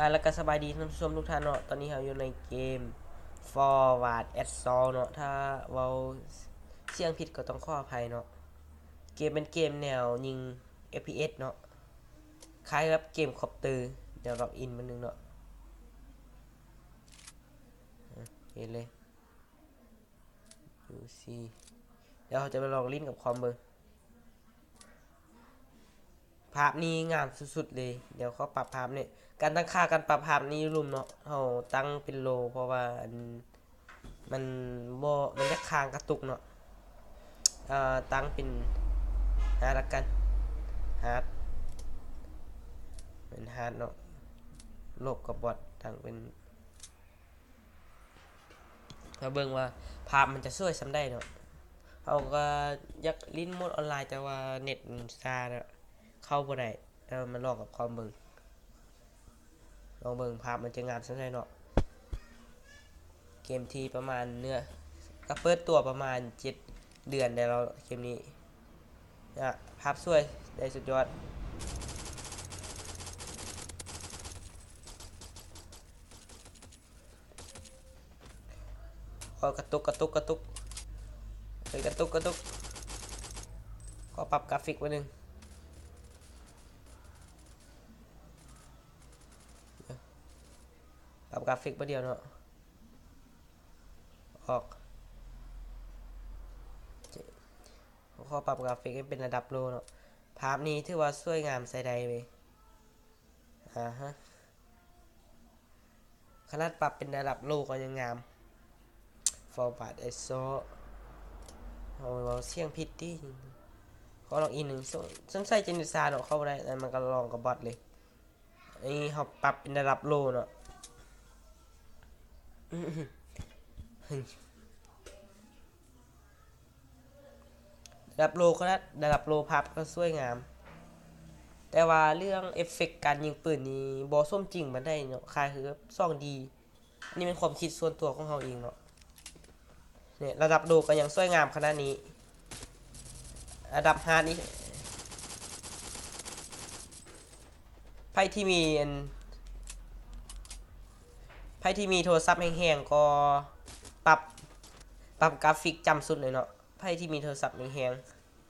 ອ່າ ແລ້ວກໍສະບາຍດີທ່ານຜູ້ຊົມທຸກທ່ານເນາະ. ຕອນນີ້ເຮົາຢູ່ໃນເກມ Forward Assault ເນາະ. ຖ້າເວົ້າສຽງຜິດກໍຕ້ອງຂໍອະໄພເນາະ. ເກມເປັນເກມແນວຍິງ ເອັຟ ພີ ເອັສ ເນາະ, ຄ້າຍກັບເກມຄອບເຕີ. ດຽວລັອກອິນມື້ໜຶ່ງເນາະ. ເຫັນເລີຍ. ດູຊິ ດຽວເຮົາຈະໄປລອງຫຼິ້ນກັບຄອມເບິ່ງ. ພາບນີ້ງາມສຸດໆເລີຍ. ດຽວຂໍປັບພາບນີ້ ການຕັ້ງຄ່າການປັບພາບນີ້ຢູ່ລຸ່ມເນາະ. ເຮົາຕັ້ງເປັນ Low ເພາະວ່າອັນ ມັນບໍ່ ມັນຢາກຄ້າງກະຕຸກເນາະ. ເອີ ຕັ້ງເປັນ Hard ລະກັນ. Hard ເປັນ Hard ເນາະ. ລົບກັບ Bot ຕັ້ງເປັນ ມາເບິ່ງວ່າພາບມັນຈະສວຍສ່ຳໃດເນາະ. ເຮົາກໍຢາກຫຼິ້ນໂໝດອອນລາຍ ແຕ່ວ່າເນັດມັນຊ້າເນາະ ເຂົ້າບໍ່ໄດ້. ເອີ ມາລອງກັບຄອມເບິ່ງ ລອງເບິ່ງພາບມັນຈະງາມສ່ຳໃດເນາະ. ເກມທີ່ປະມານເນື້ອ ກໍເປີດຕົວປະມານເຈັດເດືອນໄດ້ແລ້ວເກມນີ້. ອະ ພາບສວຍ ໄດ້ສຸດຍອດ. ໂອ້ ກະຕຸກ ກະຕຸກ ກະຕຸກ ເອີຍ ກະຕຸກ ກະຕຸກ. ຂໍປັບກຣາຟິກໄວ້ໜຶ່ງ ປັບກຣາຟິກບາດດຽວເນາະ. ອອກ ຂໍປັບກຣາຟິກໃຫ້ເປັນລະດັບ Low ເນາະ. ພາບນີ້ຖືວ່າສວຍງາມໃຊ້ໄດ້ເວີຍ. ອາຮະ ຂະໜາດປັບເປັນລະດັບ Low ກໍຍັງງາມ. Forward Assault ເຮົາເວົ້າສຽງຜິດຕິ. ຂໍລອງອີກໜຶ່ງ. ສົງ ສົງໄສຈະເນັດຊ້າເນາະ ເຂົ້າບໍ່ໄດ້. ແລ້ວມັນກໍລອງກັບ Bot ເລີຍ. ອັນນີ້ເຮົາປັບເປັນລະດັບ Low ເນາະ. ລະດັບ Low ຂະໜາດລະດັບ Low ພາບກໍສວຍງາມ, ແຕ່ວ່າເລື່ອງເອຟເຟັກການຍິງປືນນີ້ບໍ່ສົມຈິງປານໃດເນາະ, ຄ້າຍຄືແບບສອງດີ. ອັນນີ້ແມ່ນຄວາມຄິດສ່ວນຕົວຂອງເຮົາເອງເນາະ. ນີ້ລະດັບ Low ກໍຍັງສວຍງາມຂະໜາດນີ້, ລະດັບ Hard ນີ້ ໃຜທີ່ມີອັນ ໃຜທີ່ມີໂທລະສັບແຮງໆ ກໍປັບ ປັບກຣາຟິກຈຳສຸດເລີຍເນາະ. ໃຜທີ່ມີໂທລະສັບແຮງ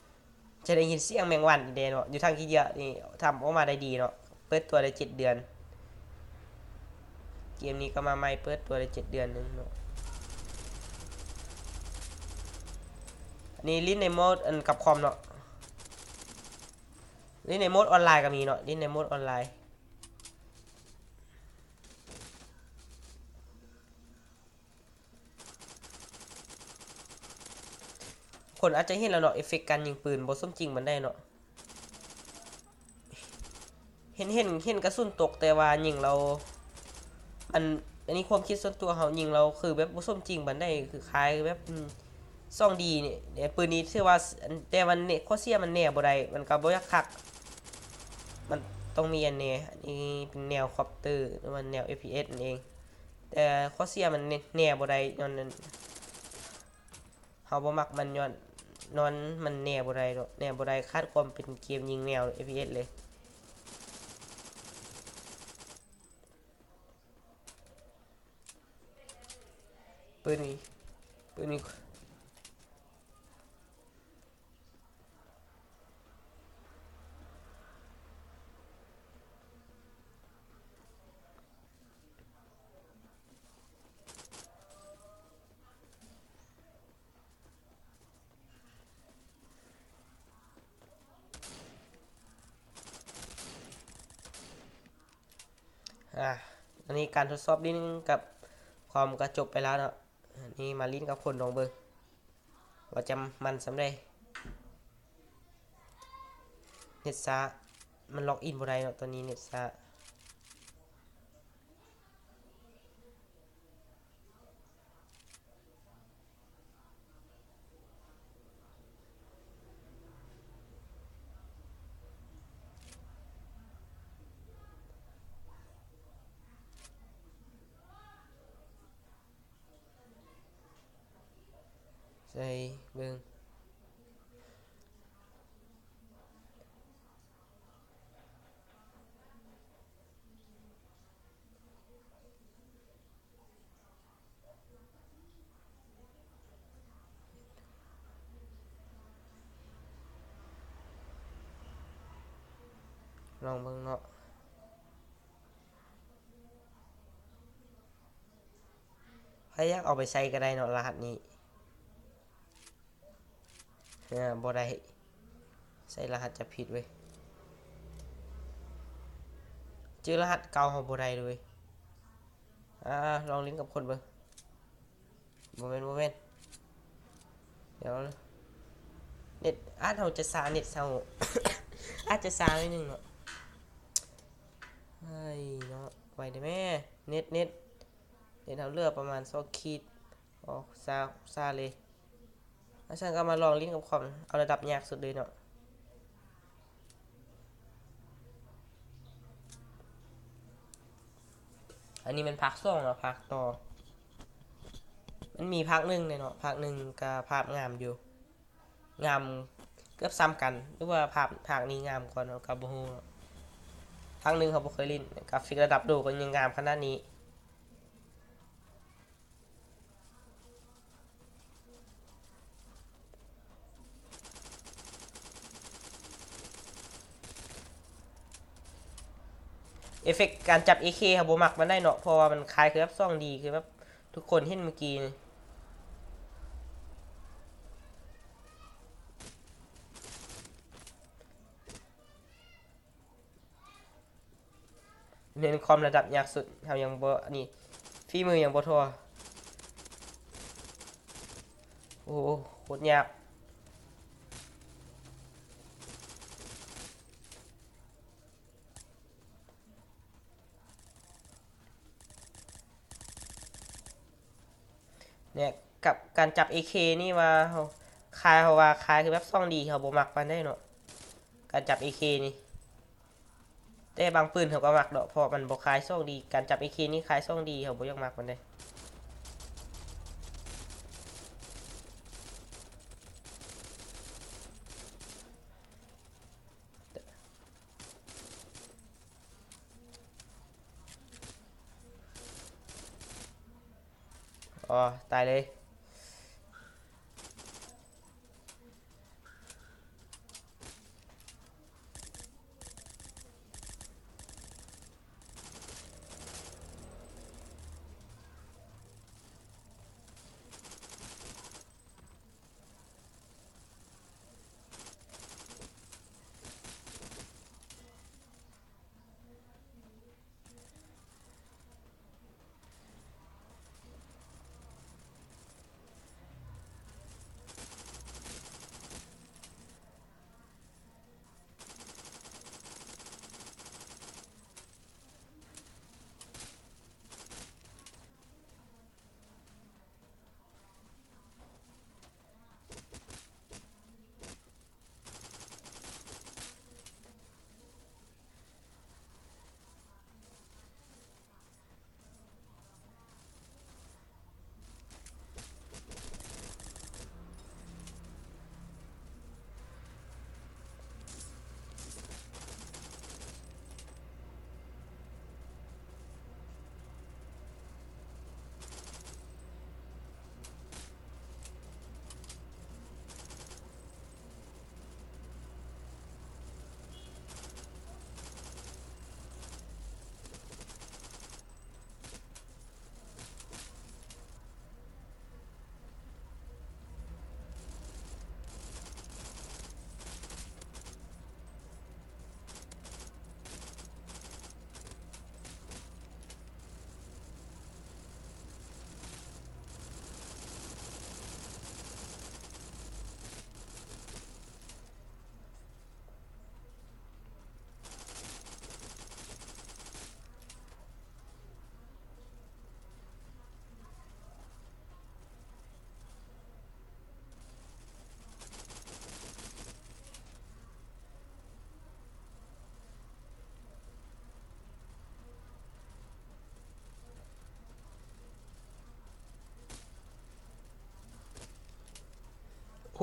ໆ ຈະໄດ້ຍິນສຽງແມງວັນອີກແດ່ເນາະ. ຢູ່ທາງທີ່ເຍອະນີ້ທຳອອກມາໄດ້ດີເນາະ, ເປີດຕົວໄດ້ເຈັດເດືອນ. ເກມນີ້ກໍມາໃໝ່ ເປີດຕົວໄດ້ເຈັດເດືອນໜຶ່ງເນາະ. ອັນນີ້ຫຼິ້ນໃນໂໝດອັນກັບຄອມເນາະ, ຫຼິ້ນໃນໂໝດອອນລາຍກໍມີເນາະ, ຫຼິ້ນໃນໂໝດອອນລາຍ. ຄົນອາດຈະເຫັນແລ້ວເນາະ, ເອຟເຟັກການຍິງປືນບໍ່ສົມຈິງປານໃດເນາະ. ເຫັນ ເຫັນ ເຫັນກະສຸນຕົກ ແຕ່ວ່າຍິງແລ້ວ ອັນ ອັນນີ້ຄວາມຄິດສ່ວນຕົວເຮົາ, ຍິງແລ້ວຄືແບບບໍ່ສົມຈິງປານໃດ, ຄືຄ້າຍແບບ ອືມ ສອງດີນີ້. ແຕ່ປືນນີ້ຖືວ່າ ແຕ່ວ່າເນ ຂໍ້ເສຍມັນແນບໍ່ໄດ້, ມັນກໍບໍ່ຢາກຄັກ, ມັນຕ້ອງມີອັນແນ. ອັນນີ້ເປັນແນວຄອບເຕີ ຫຼືວ່າແນວເອັຟພີເອັສນັ້ນເອງ. ແຕ່ຂໍ້ເສຍມັນແນ ແນບໍ່ໄດ້ ຍ້ອນນັ້ນ ເຮົາບໍ່ມັກມັນ ຍ້ອນ ຍ້ອນມັນແນບໍ່ໄດ້ດອກ, ແນບໍ່ໄດ້ ຂາດຄວາມເປັນເກມຍິງແນວເອັຟພີເອັສເລີຍ. ປືນນີ້ ປືນນີ້. ອາ ອັນນີ້ການທົດສອບຫຼິ້ນກັບຄອມກໍຈົບໄປແລ້ວເນາະ. ອັນນີ້ມາຫຼິ້ນກັບຄົນລອງເບິ່ງວ່າຈະມັນສ່ຳໃດ. ເນັດຊ້າ, ມັນລັອກອິນບໍ່ໄດ້ເນາະ, ຕອນນີ້ເນັດຊ້າ. ໃສ່ເບິ່ງ. ລອງເບິ່ງເນາະ. ໃຜຢາກເອົາໄປໃຊ້ກໍໄດ້ເນາະ ລະຫັດນີ້. ເອີ ບໍ່ໄດ້ ໃສ່ລະຫັດຈັບຜິດເວີຍ. ຈື່ລະຫັດເກົ່າເຮົາບໍ່ໄດ້ເລີຍ. ອ່າ ລອງຫຼິ້ນກັບຄົນເບິ່ງ. ບໍ່ແມ່ນ ບໍ່ແມ່ນ ດຽວ ເນັດ ອາດເຮົາຈະຊ້າ ເນັດເຮົາອາດຈະຊ້າໜ້ອຍໜຶ່ງເນາະ. ເຮີ້ຍເນາະ ໄວແດ່ແມ້ ເນັດ ເນັດ ເນັດເຮົາເຫຼືອປະມານສອງຂີດ. ອໍ ຊ້າ ຊ້າເລີຍ. ອາ ຊັ້ນກໍມາລອງຫຼິ້ນກັບຄອມ ເອົາລະດັບຍາກສຸດເລີຍເນາະ. ອັນນີ້ແມ່ນພາກສອງເນາະ ພາກຕໍ່. ມັນມີພາກໜຶ່ງແດ່ເນາະ ພາກໜຶ່ງກໍພາບງາມຢູ່ ງາມເກືອບສ່ຳກັນ ຫຼືວ່າພາກ ພາກນີ້ງາມກວ່າເນາະ ກໍບໍ່ຮູ້ເນາະ. ພາກໜຶ່ງເຮົາບໍ່ເຄີຍຫຼິ້ນ ກາຟິກລະດັບໂລກກໍຍັງງາມຂະໜາດນີ້. ເອເຟັກການຈັບເອເຄເຮົາບໍ່ມັກປານໃດເນາະ ເພາະວ່າມັນຄ້າຍຄືແບບສອງດີ ຄືແບບທຸກຄົນເຫັນເມື່ອກີ້ນີ້. ເນັ້ນຄວາມລະດັບຍາກສຸດ ເຮົາຍັງບໍ່ ອັນນີ້ ຝີມືຍັງບໍ່ທໍ່. ໂອ້ ໂຄດຍາກ. ເນຍ ກັບການຈັບເອເຄນີ້ວ່າເຮົາ ຄ້າຍ ເຮົາວ່າຄ້າຍຄືແບບສອງດີ ເຮົາບໍ່ມັກປານໃດເນາະ ການຈັບເອເຄນີ້. ແຕ່ບາງປືນເຮົາກໍມັກເນາະ ເພາະມັນບໍ່ຄ້າຍສອງດີ ການຈັບເອເຄນີ້ຄ້າຍສອງດີ ເຮົາບໍ່ຢາກມັກປານໃດ. ອໍ ຕາຍເລີຍ.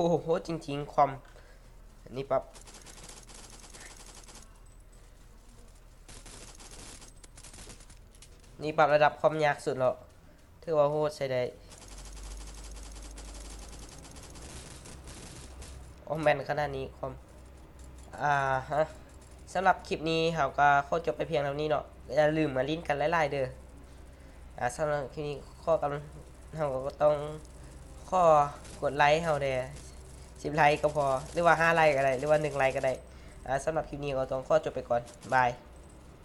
ໂອ້ໂຫ ໂຫດຈິງໆ ຄວາມ ນີ້ປັບ ນີ້ປັບລະດັບຄວາມຍາກສຸດແລ້ວ ຖືວ່າໂຫດໃຊ້ໄດ້. ໂອ້ ແມ່ນຂະໜາດນີ້ຄວາມ ອ່າຮະ. ສຳລັບຄລິບນີ້ເຮົາກໍຂໍຈົບໄປພຽງເທົ່ານີ້ເນາະ. ຢ່າລືມມາຫຼິ້ນກັນຫຼາຍໆເດີ້. ອ່າ ສຳລັບຄລິບນີ້ຂໍກັນ ເຮົາກໍຕ້ອງຂໍກົດໄລເຮົາແດ່ ສິບໄລກໍພໍ ຫຼືວ່າຫ້າໄລກໍໄດ້ ຫຼືວ່າໜຶ່ງໄລກໍໄດ້. ອ່າ ສຳລັບຄລິບນີ້ກໍຕ້ອງຂໍຈົບໄປກ່ອນ. ບາຍ.